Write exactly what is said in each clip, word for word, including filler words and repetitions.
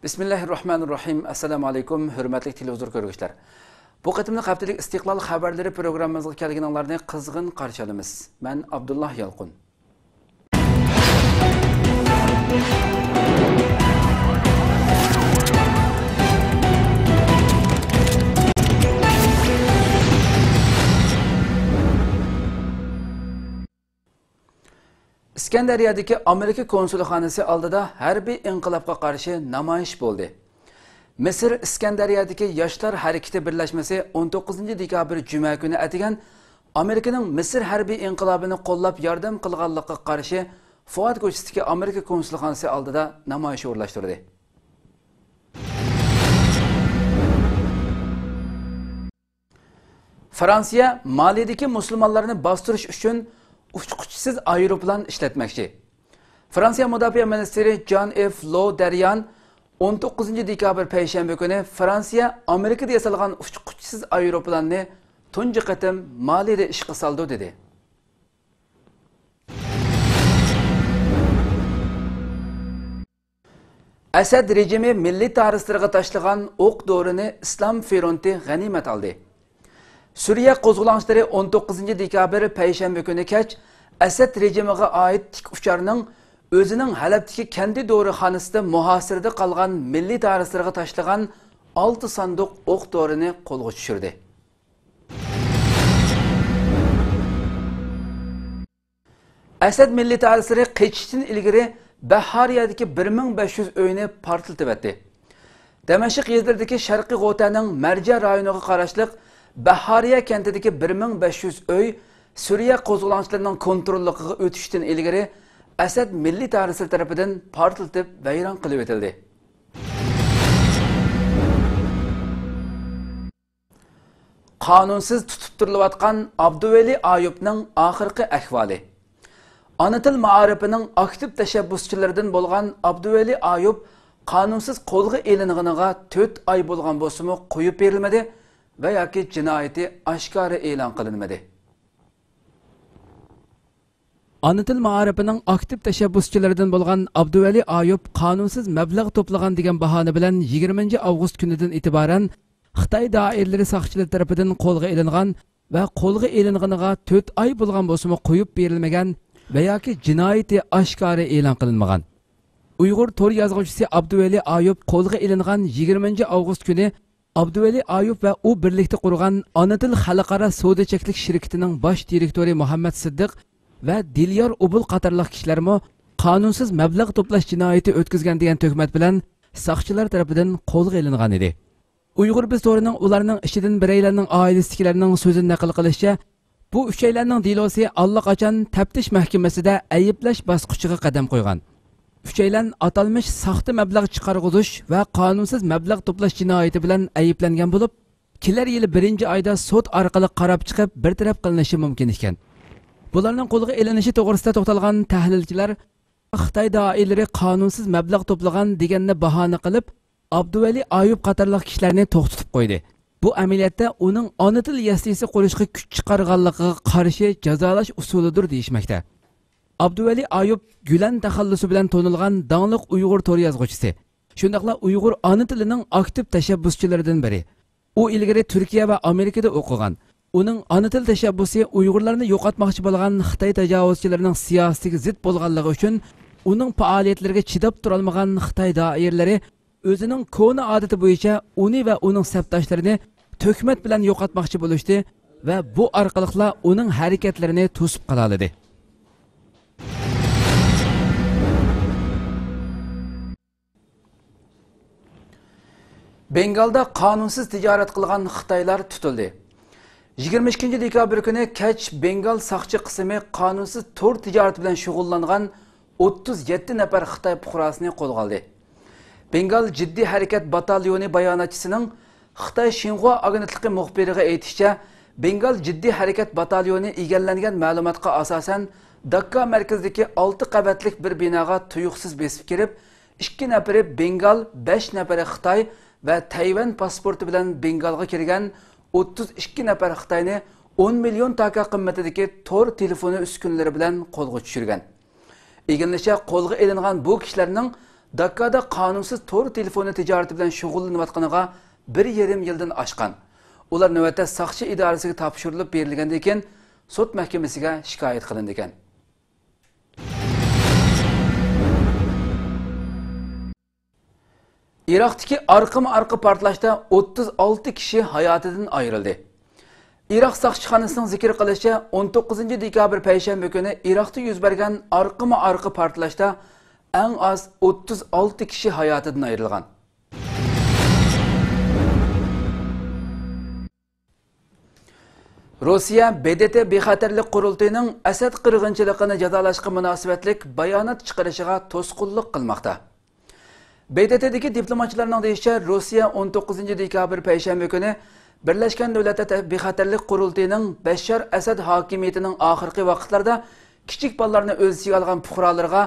بىسمىللاھىررەھمانىررەھىم. ئەسسالامۇ ئەلەيكۇم، ھۆرمەتلىك تېلېۋىزور كۆرگۈچىلەر. بۇ قېتىملىق ھەپتىلىك ئىستىقلال خەۋەرلىرى پروگراممىمىزغا كەلگىنىڭلارنى قىزغىن قارشى ئالىمىز. مەن ئابدۇللا يالقۇن. ئىسكەندەرىيەدىكى ئامېرىكا كونسۇلخانىسى ئالدىدا ھەربىي ئىنقىلابقا قارشى نامايىش بولدى. مىسىر ئىسكەندەرىيەدىكى ياشلار ھەرىكىتى بىرلەشمىسى ئون توققۇزىنچى دېكابىر جۈمە كۈنى ئەتىگەن ئامېرىكىنىڭ مىسىر ھەربىي ئىنقىلابىنى قوللاپ ياردەم قىلغانلىقىغا قارشى فۇئاد كوچىسىدىكى ئامېرىكا كونسۇلخانىسى ئالدىدا نامايىش ئورۇنلاشتۇردى. فرانسىيە مالىدىكى مۇسۇلمانلارنى باستۇرۇش ئۈچۈن ئۇچقۇچىسىز ئايروپىلان ئىشلەتمەكچى. فرانسىيە مۇداپىئە مىنىستىرى جان ئېف لو دەريان ئون توققۇزىنچى دېكابىر پەيشەنبە كۈنى فرانسىيە ئامېرىكىدا ياسالغان ئۇچقۇچىسىز ئايروپىلاننى تۇنجى قېتىم مالىدا ئىشقا سالىدۇ، دېدى. ئەسەد رېجىمى مىللىي تارىخلىرىغا تاشلىغان ئوق دورىنى ئىسلام فرونتى غەنىيمەت ئالدى. سۈرىيە قوزغىلاڭچىلىرى ئون توققۇزىنچى دېكابىر پەيشەنبە كۈنى كەچ ئەسەد رېجىمىغا ئائىت تىك ئۇچارنىڭ ئۆزىنىڭ ھەلەبتىكى كەندى دورىخانىسىدا مۇھاسىرىدە قالغان مىللىي تارىخلىرىغا تاشلىغان ئالتە ساندۇق ئوق دورىنى قولغا چۈشۈردى. ئەسەد مىللىي تارىخلىرى قېچىشتىن ئىلگىرى بەھارىيەدىكى بىر مىڭ بەش يۈز ئۆينى پارتلىتىۋەتتى. دەمەشق يېزىلىرىدىكى شەرقىي غوتەنىڭ مەرجە رايونىغا قاراشلىق بەھارىيە كەنتىدىكى بىر مىڭ بەش يۈز ئۆي سۈرىيە قوزغىلاڭچىلىرىنىڭ كونتروللۇقىغا ئۆتۈشتىن ئىلگىرى ئەسەد مىللىي تارىخلىرى تەرىپىدىن پارتلىتىپ ۋەيران قىلىۋېتىلدى. قانۇنسىز تۇتۇپ تۇرۇلۇۋاتقان ئابدۇۋەلى ئايۇپنىڭ ئاخىرقى ئەھۋالى. ئانا تىل مائارىپىنىڭ ئاكتىپ تەشەببۇسچىلىرىدىن بولغان ئابدۇۋەلى ئايۇپ قانۇنسىز قولغا ئېلىنغىنىغا تۆت ئاي بولغان بولسىمۇ قويۇپ بېرىلمىدى ۋە ياكى جىنايىتى ئاشكارا ئېلان قىلىنمىدى. ئانا تىل مائارىپىنىڭ ئاكتىپ تەشەببۇسچىلىرىدىن بولغان ئابدۇۋەلى ئايۇپ قانۇنسىز مەبلەغ توپلىغان دېگەن باھانە بىلەن يىگىرمىنچى ئاۋغۇست كۈنىدىن ئېتىبارەن خىتاي دائىرىلىرى ساقچىلىرى تەرىپىدىن قولغا ئېلىنغان ۋە قولغا ئېلىنغىنىغا تۆت ئاي بولغان بولسىمۇ قويۇپ بېرىلمىگەن ۋە ياكى جىنايىتى ئاشكارا ئېلان قىلىنمىغان. ئۇيغۇر تور يازغۇچىسى ئابدۇۋەلى ئايۇپ قولغا ئېلىنغان يىگىرمىنچى ئاۋغۇست كۈنى ئابدۇۋەلى ئايۇپ ۋە ئۇ بىرلىكتە قۇرغان ئانا تىل خەلقئارا سودا چەكلىك شىركىتىنىڭ باش دىرېكتورى مۇھەممەت سىددىق ۋە دىليار ئوبۇل قاتارلىق كىشىلەرمۇ قانۇنسىز مەبلەغ توپلاش جىنايىتى ئۆتكۈزگەن دېگەن تۆھمەت بىلەن ساقچىلار تەرىپىدىن قولغا ئېلىنغان ئىدى. ئۇيغۇر بىز تورىنىڭ ئۇلارنىڭ ئىچىدىن بىرەيلەننىڭ ئائىلىسىدىكىلەرنىڭ سۆزىدىن نەقىل قىلىشىچە، بۇ ئۈچەيلەننىڭ دېلوسى ئاللىقاچان تەپتىش مەھكىمىسىدە ئەيىبلەش باسقۇچىغا قەدەم قويغان. ئۈچەيلەن ئاتالمىش ساختا مەبلەغ چىقارغۇزۇش ۋە قانۇنسىز مەبلەغ توپلاش جىنايىتى بىلەن ئەيىبلەنگەن بولۇپ، كېلەر يىلى بىرىنچى ئايدا سوت ئارقىلىق قاراپ چىقىپ بىر تەرەپ قىلىنىشى مۇمكىن ئىكەن. بۇلارنىڭ قولغا ئېلىنىشى توغرىسىدا توختالغان تەھلىلچىلەر، خىتاي دائىرىلىرى قانۇنسىز مەبلەغ توپلىغان دېگەننى باھانە قىلىپ، ئابدۇۋەلى ئايۇپ قاتارلىق كىشىلەرنى توختىتىپ قويدى. بۇ ئەمەلىيەتتە ئۇنىڭ ئانا تىل يەسلىسى قۇرۇشقا كۈچ چىقارغانلىقىغا قارشى جازالاش ئۇسۇلىدۇر دېيىشمەكتە. ئابدۇۋەلى ئايۇپ گۈلەن تەخەللۇسى بىلەن تونۇلغان داڭلىق ئۇيغۇر تور يازغۇچىسى، شۇنداقلا ئۇيغۇر ئانا تىلىنىڭ ئاكتىپ تەشەببۇسچىلىرىدىن بىرى. ئۇ ئىلگىرى تۈركىيە ۋە ئامېرىكىدا ئوقۇغان. ئۇنىڭ ئانا تىل تەشەببۇسى ئۇيغۇرلارنى يوقاتماقچى بولغان خىتاي تاجاۋۇزچىلىرىنىڭ سىياسىتىگە زىت بولغانلىقى ئۈچۈن، ئۇنىڭ پائالىيەتلىرىگە چىداپ تۇرالمىغان خىتاي دائىرىلىرى ئۆزىنىڭ كونا ئادىتى بويىچە ئۇنى ۋە ئۇنىڭ سەپداشلىرىنى تۆھمەت بىلەن يوقاتماقچى بولۇشتى ۋە بۇ ئارقىلىقلا ئۇنىڭ ھەرىكەتلىرىنى توسۇپ قالالىدى. بېنگالدا قانۇنسىز تىجارەت قىلغان خىتايلار تۇتۇلدى. يىگىرمە ئىككىنچى دېكابىر كۈنى كەچ بېنگال ساقچى قىسمى قانۇنسىز تور تىجارىتى بىلەن شۇغۇللانغان ئوتتۇز يەتتە نەپەر خىتاي پۇقراسىنى قولغا ئالدى. بېنگال جىددىي ھەرىكەت باتاليونى باياناتچىسىنىڭ خىتاي شىنخۇا ئاگېنتلىقى مۇخبىرىغا ئېيتىشىچە، بېنگال جىددىي ھەرىكەت باتاليونى ئىگىلەنگەن مەلۇماتقا ئاساسەن، داككا مەركىزىدىكى ئالتە قەۋەتلىك بىر بىناغا تۇيۇقسىز بېسىپ كىرىپ، ئىككى نەپىرى بېنگال، بەش نەپىرى خىتاي ۋە تەيۋەن پاسپورتى بىلەن بېنگالغا كىرگەن ئوتتۇز ئىككى نەپەر خىتاينى ئون مىليون تاكا قىممىتىدىكى تور تېلېفونى ئۈسكۈنىلىرى بىلەن قولغا چۈشۈرگەن. ئىگىلىنىشىچە، قولغا ئېلىنغان بۇ كىشىلەرنىڭ داكادا قانۇنسىز تور تېلېفونى تىجارىتى بىلەن شۇغۇللىنىۋاتقىنىغا بىر يېرىم يىلدىن ئاشقان. ئۇلار نۆۋەتتە ساقچى ئىدارىسىگە تاپشۇرۇلۇپ بېرىلگەندىن كېيىن، سوت مەھكىمىسىگە شىكايەت قىلىنىدىكەن. ئىراقتىكى ئارقىمۇ ئارقا پارتلاشتا ئوتتۇز ئالتە كىشى ھاياتىدىن ئايرىلدى. ئىراق ساقچىخانىسىنىڭ زىكىر قىلىشىچە، ئون توققۇزىنچى دېكابىر پەيشەنبە كۈنى ئىراقتا يۈز بەرگەن ئارقىمۇ ئارقا پارتلاشتا ئەڭ ئاز ئوتتۇز ئالتە كىشى ھاياتىدىن ئايرىلغان. روسىيە ب د ت بىخەتەرلىك قۇرۇلتىيىنىڭ ئەسەد قىرغىنچىلىقىنى جازالاشقا مۇناسىۋەتلىك بايانات چىقىرىشىغا توسقۇنلۇق قىلماقتا. ب د ت دىكى دىپلوماتچىلارنىڭ دېيىشىچە، روسىيە ئون توققۇزىنچى دېكابىر پەيشەنبە كۈنى بىرلەشكەن دۆلەتلەر بىخەتەرلىك قۇرۇلتىيىنىڭ بەششار ئەسەد ھاكىمىيىتىنىڭ ئاخىرقى ۋاقىتلاردا كىچىك بالىلارنى ئۆز ئىچىگە ئالغان پۇقرالىرىغا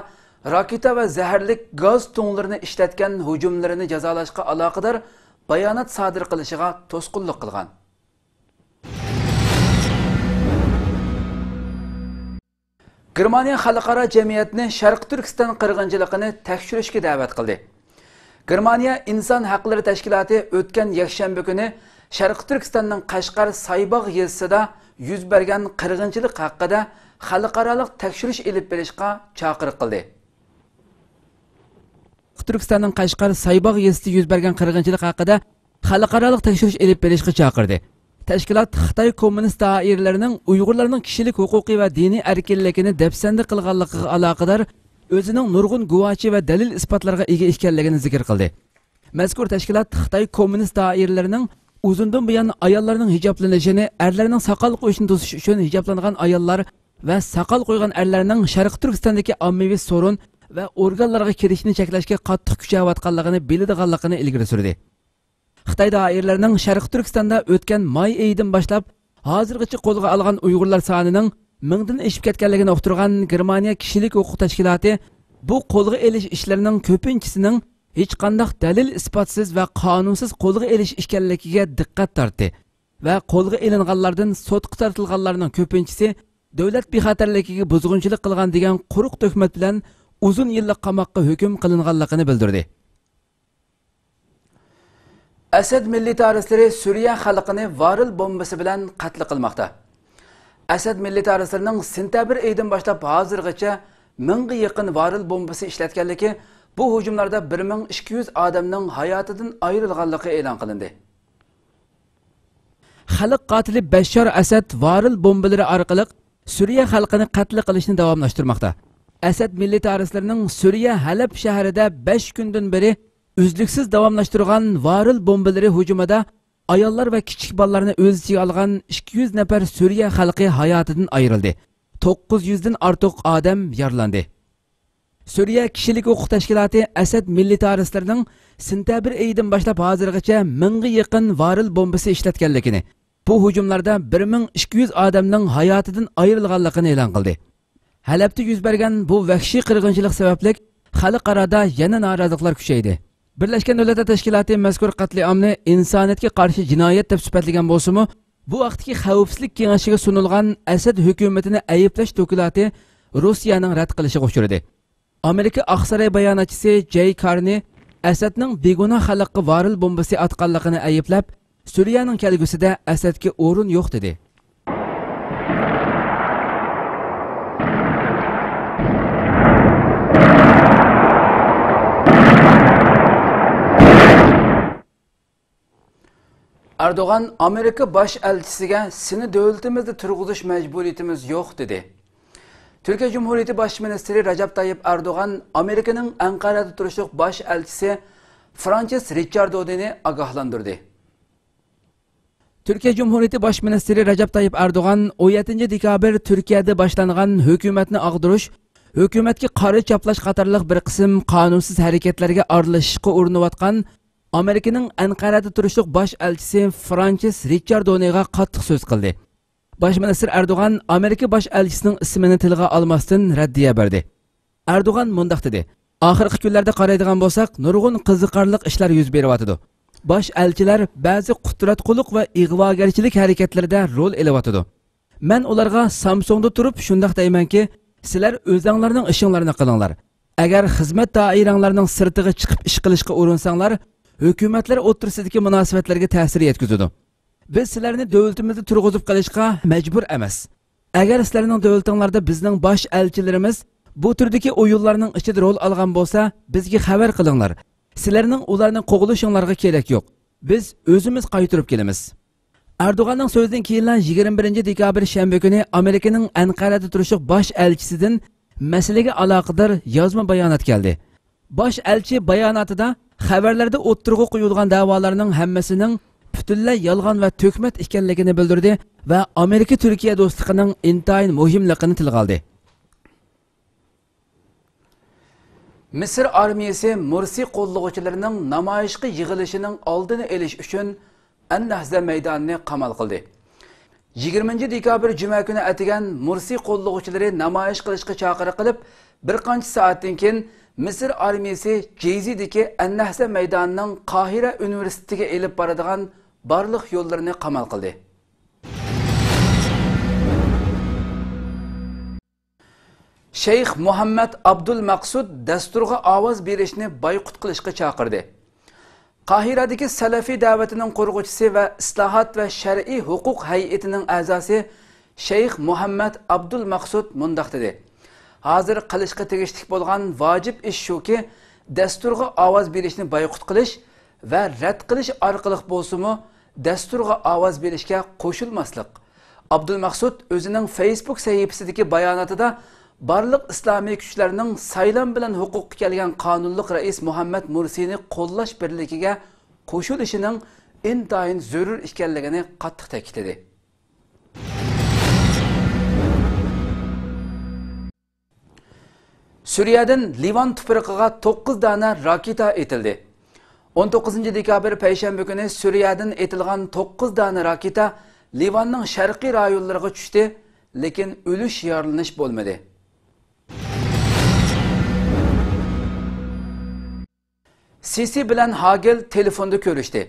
راكېتا ۋە زەھەرلىك گاز تۇڭلىرىنى ئىشلەتكەن ھۇجۇملىرىنى جازالاشقا ئالاقىدار بايانات سادىر قىلىشىغا توسقۇنلۇق قىلغان. گېرمانىيە خەلقئارا جەمئىيەتنى شەرقىي تۈركىستان قىرغىنچىلىقىنى تەكشۈرۈشكە دەۋەت قىلدى. گېرمانىيە ئىنسان ھەقلىرى تەشكىلاتى ئۆتكەن يەكشەنبە كۈنى شەرقىي تۈركىستاننىڭ قەشقەر سايباغ يېزىسىدا يۈز بەرگەن قىرغىنچىلىق ھەققىدە خەلقئارالىق تەكشۈرۈش ئېلىپ بېرىشقا چاقىرىق قىلدى. تۈركىستاننىڭ قەشقەر سايباغ يېزىسىدا يۈز بەرگەن قىرغىنچىلىق ھەققىدە خەلقئارالىق تەكشۈرۈش ئېلىپ بېرىشقا چاقىردى. تەشكىلات خىتاي كوممۇنىست دائىرىلىرىنىڭ ئۇيغۇرلارنىڭ كىشىلىك ھوقۇقى ۋە دىنىي ئەركىنلىكىنى دەپسەندە قىلغانلىقىغا ئالاقىدار ئۆزىنىڭ نۇرغۇن گۇۋاھچى ۋە دەلىل-ئىسپاتلارغا ئىگە ئىكەنلىكىنى زىكىر قىلدى. مەزكۇر تەشكىلات خىتاي كوممۇنىست دائىرىلىرىنىڭ ئۇزۇندىن بۇيان ئاياللارنىڭ ھىجابلىنىشىنى، ئەرلەرنىڭ ساقال قويۇشىنى توسۇش ئۈچۈن ھىجابلانغان ئاياللار ۋە ساقال قويغان ئەرلەرنىڭ شەرقىي تۈركىستاندىكى ئاممىۋى سورۇن ۋە ئورگانلارغا كىرىشىنى چەكلەشكە قاتتىق كۈچەۋاتقانلىقىنى بىلىدىغانلىقىنى ئىلگىرى سۈردى. خىتاي دائىرىلىرىنىڭ شەرقىي تۈركىستاندا ئۆتكەن ماي ئېيىدىن باشلاپ ھازىرغىچە قولغا ئالغان ئۇيغۇرلار سانىنىڭ مىڭدىن ئېشىپ كەتكەنلىكىنى ئۇقتۇرغان گېرمانىيە كىشىلىك ھوقۇق تەشكىلاتى بۇ قولغا ئېلىش ئىشلىرىنىڭ كۆپىنچىسىنىڭ ھېچقانداق دەلىل-ئىسپاتسىز ۋە قانۇنسىز قولغا ئېلىش ئىكەنلىكىگە دىققەت تارتتى ۋە قولغا ئېلىنغانلاردىن سوتقا تارتىلغانلارنىڭ كۆپىنچىسى دۆلەت بىخەتەرلىكىگە بۇزغۇنچىلىق قىلغان دېگەن قۇرۇق تۆھمەت بىلەن ئۇزۇن يىللىق قاماققا ھۆكۈم قىلىنغانلىقىنى بىلدۈردى. ئەسەد مىللىتارىستلىرى سۈرىيە خەلقىنى ۋارىل بومبىسى بىلەن قەتل قىلماقتا. ئەسەد مىللىتارىستلىرىنىڭ سېنتەبىر ئېيىدىن باشلاپ ھازىرغىچە مىڭغا يېقىن ۋارىل بومبىسى ئىشلەتكەنلىكى، بۇ ھۇجۇملاردا بىر مىڭ ئىككى يۈز ئادەمنىڭ ھاياتىدىن ئايرىلغانلىقى ئېلان قىلىندى. خەلق قاتىلى بەششار ئەسەد ۋارىل بومبىلىرى ئارقىلىق سۈرىيە خەلقىنى قەتل قىلىشنى داۋاملاشتۇرماقتا. ئەسەد مىللىتارىستلىرىنىڭ سۈرىيە ھەلەب شەھىرىدە بەش كۈندىن بېرى ئۈزلۈكسىز داۋاملاشتۇرغان ۋارىل بومبىلىرى ھۇجۇمىدا ئاياللار ۋە كىچىك بالىلارنى ئۆز ئىچىگە ئالغان ئىككى يۈز نەپەر سۈرىيە خەلقى ھاياتىدىن ئايرىلدى. توققۇز يۈزدىن ئارتۇق ئادەم يارىلاندى. سۈرىيە كىشىلىك ھوقۇق تەشكىلاتى ئەسەد مىللىتارىستلىرىنىڭ سېنتەبىر ئېيىدىن باشلاپ ھازىرغىچە مىڭغا يېقىن ۋارىل بومبىسى ئىشلەتكەنلىكىنى، بۇ ھۇجۇملاردا بىر مىڭ ئىككى يۈز ئادەمنىڭ ھاياتىدىن ئايرىلغانلىقىنى ئېلان قىلدى. ھەلەبتە يۈز بەرگەن بۇ ۋەھشىي قىرغىنچىلىق سەۋەبلىك خەلقئارادا يەنە نارازىلىقلار كۈچەيدى. بىرلەشكەن دۆلەتلەر تەشكىلاتى مەزكۇر قەتلىئامنى ئىنسانىيەتكە قارشى جىنايەت دەپ سۈپەتلىگەن بولسىمۇ، بۇ ھەقتىكى خەۋپسىزلىك كېڭىشىگە سۇنۇلغان ئەسەد ھۆكۈمىتىنى ئەيىبلەش دوكلاتى روسىيەنىڭ رەت قىلىشىغا ئۇچرىدى. ئامېرىكا ئاقساراي باياناتچىسى جەي كارنى ئەسەدنىڭ بىگۇناھ خەلققە ۋارىل بومبىسى ئاتقانلىقىنى ئەيىبلەپ، سۈرىيەنىڭ كەلگۈسىدە ئەسەدكە ئورۇن يوق، دېدى. ئەردوغان ئامېرىكا باش ئەلچىسىگە، سېنى دۆلىتىمىزدە تۇرغۇزۇش مەجبۇرىيىتىمىز يوق، دېدى. تۈركىيە جۇمھۇرىيىتى باش مىنىستىرى رەجەپ تايىپ ئەردوغان ئامېرىكىنىڭ ئەنقەرەدە تۇرۇشلۇق باش ئەلچىسى فرانچىس رىچاردونىنى ئاگاھلاندۇردى. تۈركىيە جۇمھۇرىيىتى باش مىنىستىرى رەجەپ تايىپ ئەردوغان ئون يەتتىنچى دېكابىر تۈركىيەدە باشلانغان ھۆكۈمەتنى ئاغدۇرۇش، ھۆكۈمەتكە قارا چاپلاش قاتارلىق بىر قىسىم قانۇنسىز ھەرىكەتلەرگە ئارىلىشىشقا ئۇرۇنۇۋاتقان ئامېرىكىنىڭ ئەنقەرەدە تۇرۇشلۇق باش ئەلچىسى فرانچىس رىچاردونىغا قاتتىق سۆز قىلدى. باش مىنىستىر ئەردوغان ئامېرىكا باش ئەلچىسىنىڭ ئىسمىنى تىلغا ئالماستىن رەددىيە بەردى. ئەردوغان مۇنداق دېدى، ئاخىرقى كۈنلەردە قارايدىغان بولساق، نۇرغۇن قىزىقارلىق ئىشلار يۈز بېرىۋاتىدۇ. باش ئەلچىلەر بەزى قۇتراتقۇلۇق ۋە ئىغۋاگەرچىلىك ھەرىكەتلىرىدە رول ئېلىۋاتىدۇ. مەن ئۇلارغا سامسۇڭدا تۇرۇپ شۇنداق دەيمەنكى، سىلەر ئۆزەڭلارنىڭ ئىشىڭلارنى قىلىڭلار. ئەگەر خىزمەت دائىرەڭلارنىڭ سىرتىغا چىقىپ ئىش قىلىشقا ئۇرۇنساڭلار، ھۆكۈمەتلەر ئوتتۇرىسىدىكى مۇناسىۋەتلەرگە تەسىر يەتكۈزىدۇ. بىز سىلەرنى دۆلىتىمىزدە تۇرغۇزۇپ قېلىشقا مەجبۇر ئەمەس. ئەگەر سىلەرنىڭ دۆلىتىڭلاردا بىزنىڭ باش ئەلچىلىرىمىز بۇ تۈردىكى ئويۇنلارنىڭ ئىچىدە رول ئالغان بولسا، بىزگە خەۋەر قىلىڭلار. سىلەرنىڭ ئۇلارنى قوغلىشىڭلارغا كېرەك يوق. بىز ئۆزىمىز قايتۇرۇپ كېلىمىز. ئەردوغاننىڭ سۆزىدىن كېيىنلا يىگىرمە بىرىنچى دېكابىر شەنبە كۈنى ئامېرىكىنىڭ ئەنقەرەدە تۇرۇشلۇق باش ئەلچىسىدىن مەسىلىگە ئالاقىدار يازما بايانات كەلدى. باش ئەلچى باياناتىدا خەۋەرلەردە ئوتتۇرىغا قويۇلغان دەۋالارنىڭ ھەممىسىنىڭ پۈتۈنلەي يالغان ۋە تۆھمەت ئىكەنلىكىنى بىلدۈردى ۋە ئامېرىكا تۈركىيە دوستلۇقىنىڭ ئىنتايىن مۇھىملىقىنى تىلغا ئالدى. مىسىر ئارمىيىسى مۇرسى قوللىغۇچىلىرىنىڭ نامايىشقا يىغىلىشىنىڭ ئالدىنى ئېلىش ئۈچۈن ئەن نەھزە مەيدانىنى قامال قىلدى. يىگىرمىنچى دېكابىر جۈمە كۈنى ئەتىگەن مۇرسى قوللىغۇچىلىرى نامايىش قىلىشقا چاقىرىق قىلىپ، بىر قانچە سائەتتىن كېيىن مىسىر ئارمىيىسى جەيزىدىكى ئەن نەھزە مەيدانىنىڭ قاھىرە ئۇنىۋېرسىتېتىگە ئېلىپ بارىدىغان بارلىق يوللىرىنى قامال قىلدى. شەيخ مۇھەممەد ئابدۇل مەقسۇد دەستۇرغا ئاۋاز بېرىشنى بايقۇت قىلىشقا چاقىردى. قاھىرەدىكى سەلەفىي دەۋىتىنىڭ قۇرغۇچىسى ۋە ئىسلاھات ۋە شەرئىي ھوقۇق ھەيئىتىنىڭ ئەزاسى شەيخ مۇھەممەد ئابدۇل مەقسۇد مۇنداق دېدى: ھازىر قىلىشقا تېگىشلىك بولغان ۋاجىپ ئىش شۇكى، دەستۇرغا ئاۋاز بېرىشنى بايقۇت قىلىش ۋە رەت قىلىش ئارقىلىق بولسىمۇ، دەستۇرغا ئاۋاز بېرىشكە قوشۇلماسلىق. ئابدۇل مەقسۇد ئۆزىنىڭ فېيسبۇك سەھىپىسىدىكى باياناتىدا بارلىق ئىسلامىي كۈچلەرنىڭ سايلام بىلەن ھوقۇققا كەلگەن قانۇنلۇق رەئىس مۇھەممەد مۇرسىنى قوللاش بىرلىكىگە قوشۇلۇشىنىڭ ئىنتايىن زۆرۈر ئىكەنلىكىنى قاتتىق تەكىتلىدى. سۈرىيەدىن لىۋان تۇپرىقىغا توققۇز دانە راكېتا ئېتىلدى. ئون توققۇزىنچى دېكابىر پەيشەنبە كۈنى سۈرىيەدىن ئېتىلغان توققۇز دانە راكېتا لىۋاننىڭ شەرقىي رايونلىرىغا چۈشتى، لېكىن ئۆلۈش، يارىلىنىش بولمىدى. سىسى بىلەن ھاگېل تېلېفوندا كۆرۈشتى.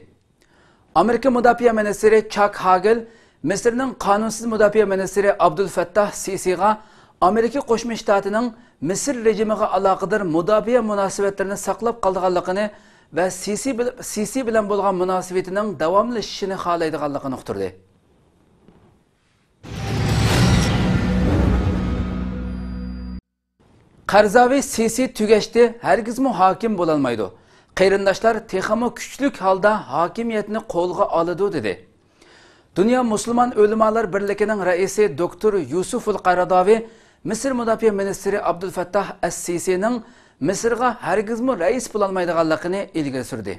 ئامېرىكا مۇداپىئە مىنىستىرى چاك ھاگېل مىسىرنىڭ قانۇنسىز مۇداپىئە مىنىستىرى ئابدۇل فەتتاھ سىسىغا ئامېرىكا قوشما شتاتىنىڭ مىسىر رېجىمىغا ئالاقىدار مۇداپىئە مۇناسىۋەتلىرىنى ساقلاپ قالىدىغانلىقىنى ۋە سىسى بىل-، سىسى بىلەن بولغان مۇناسىۋىتىنىڭ داۋاملىشىشىنى خالايدىغانلىقىنى ئۇقتۇردى. قەرزاۋى سىسى تۈگەشتى، ھەرگىزمۇ ھاكىم بولالمايدۇ. قېرىنداشلار تېخىمۇ كۈچلۈك ھالدا ھاكىمىيەتنى قولغا ئالىدۇ، دېدى. دۇنيا مۇسۇلمان ئۆلىمالار بىرلىكىنىڭ رەئىسى دوكتور يۇسۇفۇل قاراداۋى مىسىر مۇداپىئە مىنىستىرى ئابدۇل فەتتاھ ئەس سىسىنىڭ مىسىرغا ھەرگىزمۇ رەئىس بولالمايدىغانلىقىنى ئىلگىرى سۈردى.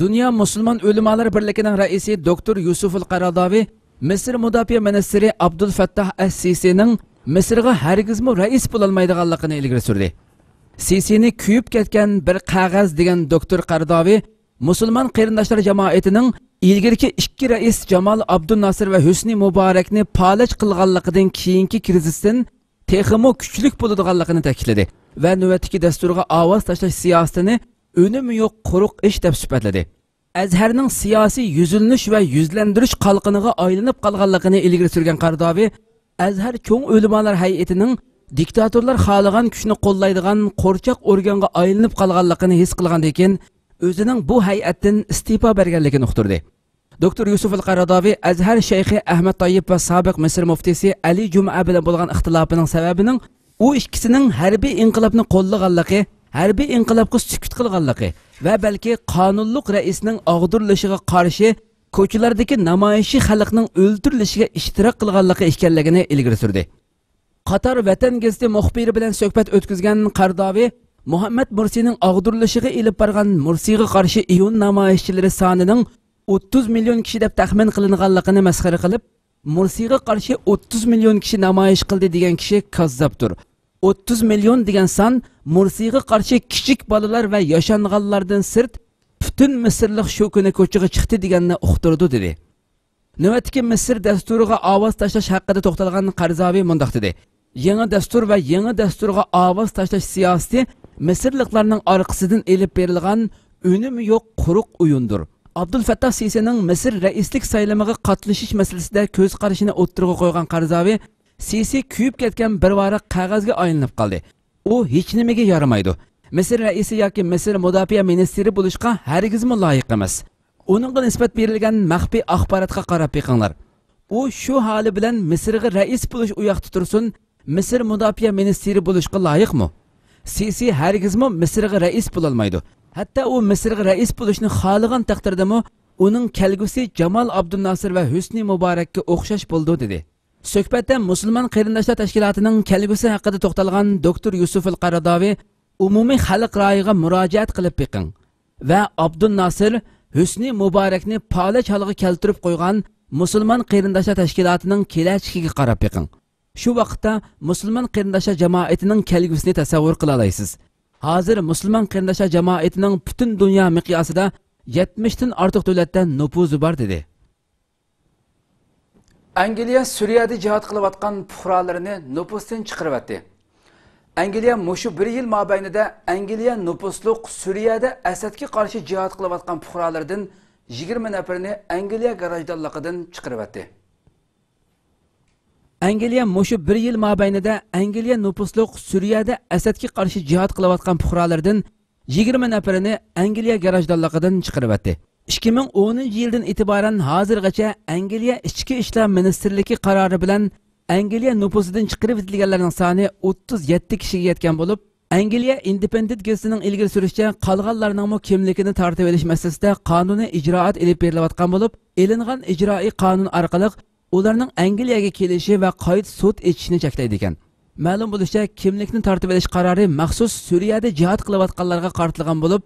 دۇنيا مۇسۇلمان ئۆلىمالار بىرلىكىنىڭ رەئىسى دوكتور يۇسۇفۇل قاراداۋى مىسىر مۇداپىئە مىنىستىرى ئابدۇل فەتتاھ ئەس سىسىنىڭ مىسىرغا ھەرگىزمۇ رەئىس بولالمايدىغانلىقىنى ئىلگىرى سۈردى. سىسىنى كۆيۈپ كەتكەن بىر قەغەز دېگەن دوكتور قاراداۋى مۇسۇلمان قېرىنداشلار جامائىتىنىڭ ئىلگىرىكى ئىككى رەئىس جامال ئابدۇل ناسىر ۋە ھۆسنى مۇبارەكنى پالەچ قىلغانلىقىدىن كېيىنكى كىرىزىستىن تېخىمۇ كۈچلۈك بولىدىغانلىقىنى تەكىتلىدى ۋە نۆۋەتتىكى دەستۇرغا ئاۋاز تاشلاش سىياسىتىنى ئۈنۈمى يوق، قۇرۇق ئىش دەپ سۈپەتلىدى. ئەزھەرنىڭ سىياسىي يۈزلىنىش ۋە يۈزلەندۈرۈش قالقىنىغا ئايلىنىپ قالغانلىقىنى ئىلگىرى سۈرگەن قاراداۋى، ئەزھەر چوڭ ئۆلىمالار ھەيئىتىنىڭ دىكتاتورلار خالىغان كۈچنى قوللايدىغان قورچاق ئورگانغا ئايلىنىپ قالغانلىقىنى ھېس قىلغاندىن كېيىن، ئۆزىنىڭ بۇ ھەيئەتتىن ئىستېپا بەرگەنلىكىنى ئۇقتۇردى. دوكتور يۈسۈفۇل قاراداۋى ئەزھەر شەيخى ئەھمەد تايىپ ۋە سابىق مىسىر مۇفتىسى ئەلى جۇمئە بىلەن بولغان ئىختىلاپىنىڭ سەۋەبىنىڭ ئۇ ئىككىسىنىڭ ھەربىي ئىنقىلابنى قوللىغانلىقى، ھەربىي ئىنقىلابقا سۈكۈت قىلغانلىقى ۋە بەلكى قانۇنلۇق رەئىسنىڭ ئاغدۇرۇلۇشىغا قارشى كوچىلاردىكى نامايىشى خەلقنىڭ ئۆلتۈرۈلۈشىگە ئىشتىراك قىلغانلىقى ئىكەنلىكىنى ئىلگىرى سۈردى. قاتار ۋەتەن گېزىتى مۇخبىرى بىلەن سۆھبەت ئۆتكۈزگەن قاراداۋى مۇھەممەد مۇرسىنىڭ ئاغدۇرۇلۇشىغا ئېلىپ بارغان مۇرسىغا قارشى ئىيۇن نامايىشچىلىرى سانىنىڭ ئوتتۇز مىليون كىشى دەپ تەخمىن قىلىنغانلىقىنى مەسخىرە قىلىپ، مۇرسىغا قارشى ئوتتۇز مىليون كىشى نامايىش قىلدى دېگەن كىشى كاززاپتۇر. ئوتتۇز مىليون دېگەن سان مۇرسىغا قارشى كىچىك بالىلار ۋە ياشانغانلاردىن سىرت پۈتۈن مىسىرلىق شۇ كۈنى كوچىغا چىقتى دېگەننى ئۇقتۇرىدۇ، دېدى. نۆۋەتتىكى مىسىر دەستۇرىغا ئاۋاز تاشلاش ھەققىدە توختالغان قەرزاۋى مۇنداق دېدى: يېڭى دەستۇر ۋە يېڭى دەستۇرغا ئاۋاز تاشلاش سىياسىتى مىسىرلىقلارنىڭ ئارقىسىدىن ئېلىپ بېرىلغان ئۈنۈمى يوق قۇرۇق ئويۇندۇر. ئابدۇل فەتتاھ سىسىنىڭ مىسىر رەئىسلىك سايلىمىغا قاتنىشىش مەسىلىسىدە كۆز قارىشىنى ئوتتۇرىغا قويغان قەرزاۋى، سىسى كۆيۈپ كەتكەن بىر ۋاراق قەغەزگە ئايلىنىپ قالدى. ئۇ ھېچنېمىگە يارىمايدۇ. مىسىر رەئىسى ياكى مىسىر مۇداپىئە مىنىستىرى بولۇشقا ھەرگىزمۇ لايىق ئەمەس. ئۇنىڭغا نىسبەت بېرىلگەن مەخپىي ئاخباراتقا قاراپ بېقىڭلار. ئۇ شۇ ھالى بىلەن مىسىرغا رەئىس بولۇش ئۇياقتا تۇرسۇن، مىسىر مۇداپىئە مىنىستىرى بولۇشقا لايىقمۇ؟ سىسى ھەرگىزمۇ مىسىرغا رەئىس بولالمايدۇ. ھەتتا ئۇ مىسىرغا رەئىس بولۇشنى خالىغان تەقدىردىمۇ، ئۇنىڭ كەلگۈسى جامال ئابدۇنناسىر ۋە ھۆسنى مۇبارەككە ئوخشاش بولىدۇ، دېدى. سۆھبەتتە مۇسۇلمان قېرىنداشلار تەشكىلاتىنىڭ كەلگۈسى ھەققىدە توختالغان دوكتور يۈسۈفۇل قاراداۋى، ئومۇمىي خەلق رايىغا مۇراجىئەت قىلىپ بېقىڭ ۋە ئابدۇنناسىر، ھۆسنى مۇبارەكنى پالەچ ھالغا كەلتۈرۈپ قويغان مۇسۇلمان قېرىنداشلار تەشكىلاتىنىڭ كېلەچىكىگە قاراپ بېقىڭ. شۇ ۋاقىتتا مۇسۇلمان قېرىنداشلار جامائىتىنىڭ كەلگۈسىنى تەسەۋۋۇر قىلالايسىز. ھازىر مۇسۇلمان قېرىنداشلار جامائىتىنىڭ پۈتۈن دۇنيا مىقياسىدا يەتمىشتىن ئارتۇق دۆلەتتە نوپۇزى بار، دېدى. ئەنگلىيە سۈرىيەدە جىھاد قىلىۋاتقان پۇقرالىرىنى نوپۇستىن چىقىرىۋەتتى. ئەنگلىيە مۇشۇ بىر يىل مابەينىدە ئەنگلىيە نوپۇسلۇق سۈرىيەدە ئەسەدكە قارشى جىھاد قىلىۋاتقان پۇقرالىرىدىن يىگىرمە نەپىرىنى ئەنگلىيە گراژدانلىقىدىن چىقىرىۋەتتى. ئەنگلىيە مۇشۇ بىر يىل مابەينىدە ئەنگلىيە نوپۇسلۇق سۈرىيەدە ئەسەدكە قارشى جىھاد قىلىۋاتقان پۇقرالىرىدىن يىگىرمە نەپىرىنى ئەنگلىيە گراژدانلىقىدىن چىقىرىۋەتتى. ئىككى مىڭ ئونىنچى يىلدىن ئېتىبارەن ھازىرغىچە ئەنگلىيە ئىچكى ئىشلار مىنىستىرلىكى قارارى بىلەن ئەنگلىيە نوپۇسىدىن چىقىرىۋېتىلگەنلەرنىڭ سانى ئوتتۇز يەتتە كىشىگە يەتكەن بولۇپ، ئەنگلىيە ئىندېپېندېنت گېزىتىنىڭ ئىلگىرى سۈرۈشىچە، قالغانلارنىڭمۇ كىملىكىنى تارتىۋېلىش مەسىلىسىدە قانۇنىي ئىجرائات ئېلىپ بېرىلىۋاتقان بولۇپ، ئېلىنغان ئىجرائىي قانۇن ئارقىلىق ئۇلارنىڭ ئەنگلىيەگە كېلىشى ۋە قايتا سوت ئېچىشىنى چەكلەيدىكەن. مەلۇم بولۇشىچە، كىملىكنى تارتىۋېلىش قارارى مەخسۇس سۈرىيەدە جىھاد قىلىۋاتقانلارغا قارىتىلغان بولۇپ،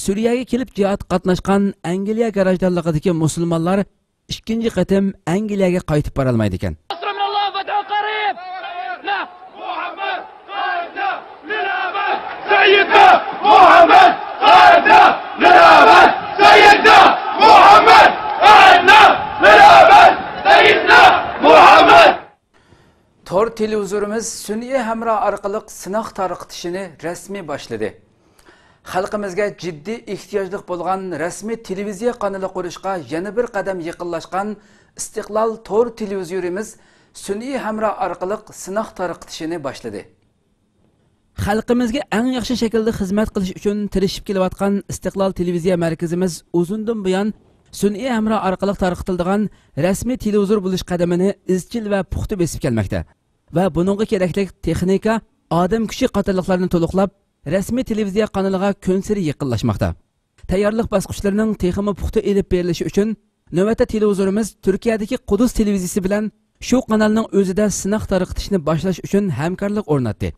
سۈرىيەگە كېلىپ جىھاد قاتناشقان ئەنگلىيە گراژدانلىقىدىكى مۇسۇلمانلار ئىككىنچى قېتىم ئەنگلىيەگە قايتىپ بارالمايدىكەن. نصر من الله فتح قريب. محمد قائدنا للأبد. سيدنا محمد قائدنا للأبد. سيدنا محمد قائدنا للأبد. سيدنا محمد. تور تېلېۋىزورىمىز سۈنئىي ھەمراھ ئارقىلىق سىناق تارقىتىشىنى رەسمىي باشلىدى. خەلقىمىزگە جىددىي ئېھتىياجلىق بولغان رەسمىي تېلېۋىزىيە قانىلى قۇرۇشقا يەنە بىر قەدەم يېقىنلاشقان ئىستىقلال تور تېلېۋىزورىمىز سۈنئىي ھەمراھ ئارقىلىق سىناق تارقىتىشىنى باشلىدى. خەلقىمىزگە ئەڭ ياخشى شەكىلدە خىزمەت قىلىش ئۈچۈن تىرىشىپ كېلىۋاتقان ئىستىقلال تېلېۋىزىيە مەركىزىمىز ئۇزۇندىن بۇيان سۈنئىي ھەمراھ ئارقىلىق تارقىتىلىدىغان رەسمىي تېلېۋىزور بولۇش قەدىمىنى ئىزچىل ۋە پۇختا بېسىپ كەلمەكتە ۋە بۇنىڭغا كېرەكلىك تېخنىكا، ئادەم كۈچى قاتارلىقلارنى تولۇقلاپ، رەسمىي تېلېۋىزىيە قانىلىغا كۈنسېرى يېقىنلاشماقتا. تەييارلىق باسقۇچلىرىنىڭ تېخىمۇ پۇختا ئېلىپ بېرىلىشى ئۈچۈن، نۆۋەتتە تېلېۋىزورىمىز تۈركىيەدىكى قۇدۇس تېلېۋىزىيىسى بىلەن شۇ قانالنىڭ ئۆزىدە سىناق تارقىتىشنى باشلاش ئۈچۈن ھەمكارلىق ئورناتتى.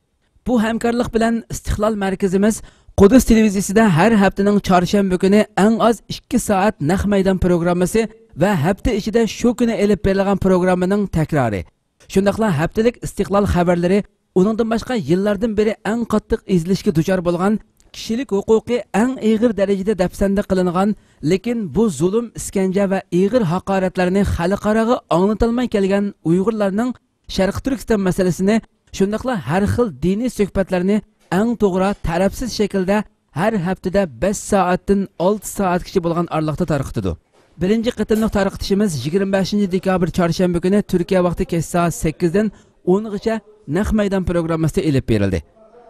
بۇ ھەمكارلىق بىلەن ئىستىقلال مەركىزىمىز قۇدۇس تېلېۋىزىيىسىدە ھەر ھەپتىنىڭ چارشەنبە كۈنى ئەڭ ئاز ئىككى سائەت نەق مەيدان پروگراممىسى ۋە ھەپتە ئىچىدە شۇ كۈنى ئېلىپ بېرىلغان پروگراممىنىڭ تەكرارى، شۇنداقلا ھەپتىلىك ئىستىقلال خەۋەرلىرى، ئۇنىڭدىن باشقا يىللاردىن بېرى ئەڭ قاتتىق ئېزىلىشكە دۇچار بولغان، كىشىلىك ھوقۇقى ئەڭ ئېغىر دەرىجىدە دەپسەندە قىلىنغان، لېكىن بۇ زۇلۇم، ئىسكەنجە ۋە ئېغىر ھاقارەتلەرنى خەلقئاراغا ئاڭلىتالماي كەلگەن ئۇيغۇرلارنىڭ شەرقىي تۈركىستان مەسىلىسىنى، شۇنداقلا ھەر خىل دىنىي سۆھبەتلەرنى ئەڭ توغرا، تەرەپسىز شەكىلدە ھەر ھەپتىدە بەش سائەتتىن ئالتە سائەتكىچە بولغان ئارىلىقتا تارقىتىدۇ. بىرىنچى قېتىملىق تارقىتىشىمىز يىگىرمە بەشىنچى دېكابىر چارشەنبە كۈنى تۈركىيە ۋاقتى كەچ سائەت سەككىزدىن ئون غىچە نەق مەيدان پروگراممىسىدا ئېلىپ بېرىلدى.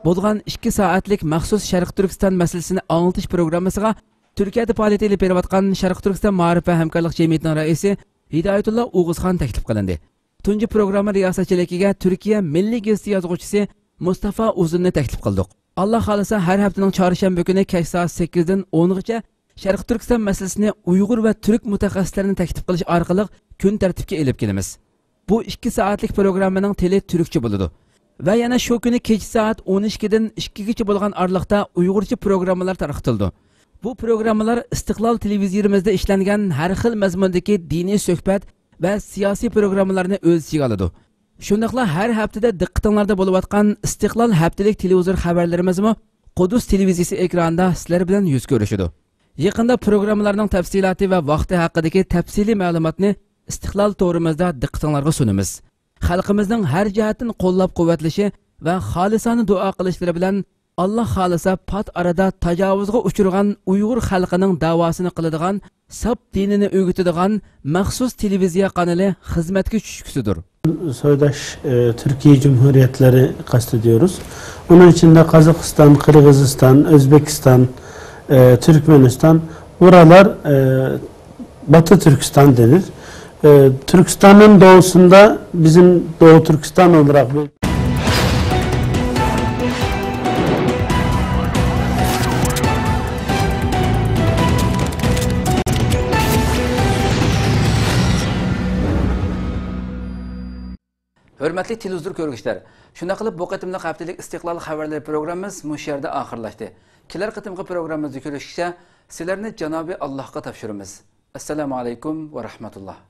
بولغان ئىككى سائەتلىك مەخسۇس شەرقىي تۈركىستان مەسىلىسىنى ئاڭلىتىش پروگراممىسىغا تۈركىيەدە پائالىيەت ئېلىپ بېرىۋاتقان شەرقىي تۈركىستان مائارىپ ۋە ھەمكارلىق جەمئىيىتىنىڭ رەئىسى ھىدايەتۇللا ئوغۇزخان تەكلىپ قىلىندى. تۇنجى پروگرامما رىياسەتچىلىكىگە تۈركىيە مىللىي گېزىتى يازغۇچىسى مۇستافا ئۇزۇننى تەكلىپ قىلدۇق. ئاللا خالىسا، ھەر ھەپتىنىڭ چارشەنبە كۈنى كەچ سائەت سەككىزدىن ئونغىچە شەرقىي تۈركىستان مەسىلىسىنى ئۇيغۇر ۋە تۈرك مۇتەخەسسىسلىرىنى تەكلىپ قىلىش ئارقىلىق كۈن تەرتىپكە ئېلىپ كېلىمىز. بۇ ئىككى سائەتلىك پروگراممىنىڭ تىلى تۈركچە بولىدۇ. ۋە يەنە شۇ كۈنى كېچە سائەت ئون ئىككىدىن ئىككىگىچە بولغان ئارىلىقتا ئۇيغۇرچە پروگراممىلار تارقىتىلىدۇ. بۇ پروگراممىلار ئىستىقلال تېلېۋىزورىمىزدا ئىشلەنگەن ھەر خىل مەزمۇندىكى دىنىي سۆھبەت ۋە سىياسىي پروگراممىلارنى ئۆز ئىچىگە ئالىدۇ. شۇنداقلا ھەر ھەپتىدە دىققىتىڭلاردا بولۇۋاتقان ئىستىقلال ھەپتىلىك تېلېۋىزور خەۋەرلىرىمىزمۇ قۇدۇس تېلېۋىزىيىسى ئېكرانىدا سىلەر بىلەن يۈز كۆرۈشىدۇ. يېقىندا پروگراممىلارنىڭ تەپسىلاتى ۋە ۋاقتى ھەققىدىكى تەپسىلىي مەلۇماتنى ئىستىقلال تورىمىزدا دىققىتىڭلارغا سۇنىمىز. خەلقىمىزنىڭ ھەر جەھەتتىن قوللاپ-قۇۋۋەتلىشى ۋە خالىسانە دۇئا قىلىشلىرى بىلەن ئاللا خالىسا پات ئارىدا تاجاۋۇزغا ئۇچرىغان ئۇيغۇر خەلقىنىڭ داۋاسىنى قىلىدىغان، ساپ دىنىنى ئۆگىتىدىغان مەخسۇس تېلېۋىزىيە قانىلى خىزمەتكە چۈشكۈسىدۇر. Soydaş e, Türkiye Cumhuriyetleri kastediyoruz. Onun içinde Kazakistan, Kırgızistan, Özbekistan, e, Türkmenistan, buralar e, Batı Türkistan denir. E, Türkistan'ın doğusunda bizim Doğu Türkistan olarak bir ھۆرمەتلىك تېلېۋىزور كۆرگۈچىلەر، شۇنداق قىلىپ بۇ قېتىملىق ھەپتىلىك ئىستىقلال خەۋەرلىرى پروگراممىمىز مۇشۇ يەردە ئاخىرلاشتى. كېلەر قېتىمقى پروگراممىمىزدا كۆرۈشكىچە سىلەرنى جانابى ئاللاھقا تاپشۇرىمىز. ئەسسالامۇ ئەلەيكۇم ۋە رەھمەتۇللاھ.